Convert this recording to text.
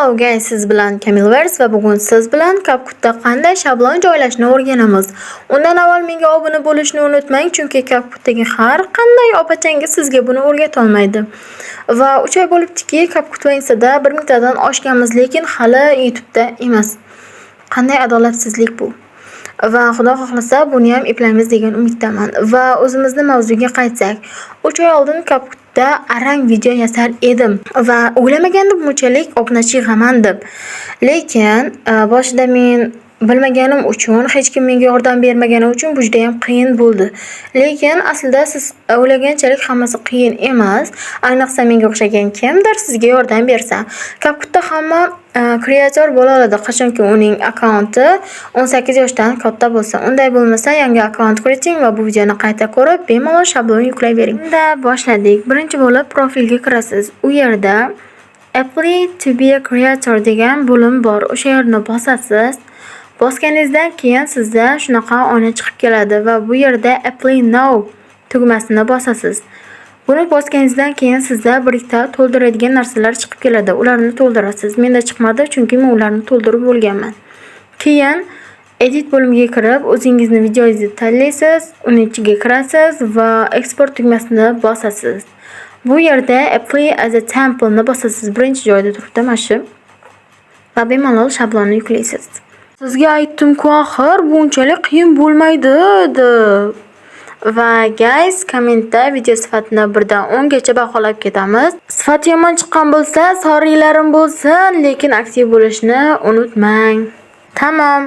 Hello guys, siz bilan Kamilverse va bugun siz bilan CapCut'da qanday shablon joylashni o'rganamiz. Undan avval menga obuna bo'lishni unutmang, chunki CapCut'dagi har qanday opachangiz sizga buni o'rgatolmaydi. Va 3 oy bo'libdiki, CapCut va Instada 1000 tadan oshganmiz, lekin hali YouTube'da emas. Qanday adolatsizlik bu? Va Xudo xohlasa, buni ham eplaymiz degan umiddaman. Va o'zimizni mavzuga qaytsak, 3 oy oldin CapCut'da arang video yasar edim va o'ylamagandim bunchalik obunachi yig'aman deb. Lekin boshida men bilmaganim uchun, hech kim menga yordam bermagani uchun bu judayam qiyin bo'ldi. Lekin aslida siz o'ylaganchalik hammasi qiyin emas. Ayniqsa menga o'xshagan kimdir sizga yordam bersa. CapCut'da hamma kreator bo'la oladi, qachonki uning akkaunti 18 yoshdan katta bo'lsa. Unday bo'lmasa, yangi akkaunt kiriting va bu videoni qayta ko'rib, bemalol shablon yuklayvering. Unda boshladik. Birinchi bo'lib profilga kirasiz. U yerda "Apply to be a creator" degan bo'lim bor. O'sha yerni bosasiz. Bosganingizdan keyin sizda shunaqa oyna chiqib keladi va bu yerda "Apply now" tugmasini bosasiz. Buni bosganingizdan keyin sizda bir ikkita to'ldiradigan narsalar chiqib keladi. Ularni to'ldirasiz. Menda chiqmadi, chunki men ularni to'ldirib bo'lganman. Keyin "Edit" bo'limiga kirib, o'zingizni videongizni tanlaysiz, uni ichiga kirasiz va "Eksport" tugmasini bosasiz. Bu yerda "Apply as a template" ni bosasiz. Birinchi joyda turibdi mana shu. Va bemalol shablonni yuklaysiz. Sizga aytdim-ku axir, bu unchalik qiyin bo'lmaydi deb. Va guys, kommentda video sifatini 1 dan 10 gacha baholab ketamiz. Sifati yomon chiqqan bo'lsa, sorrylarim bo'lsin, lekin aktiv bo'lishni unutmang. Tamom.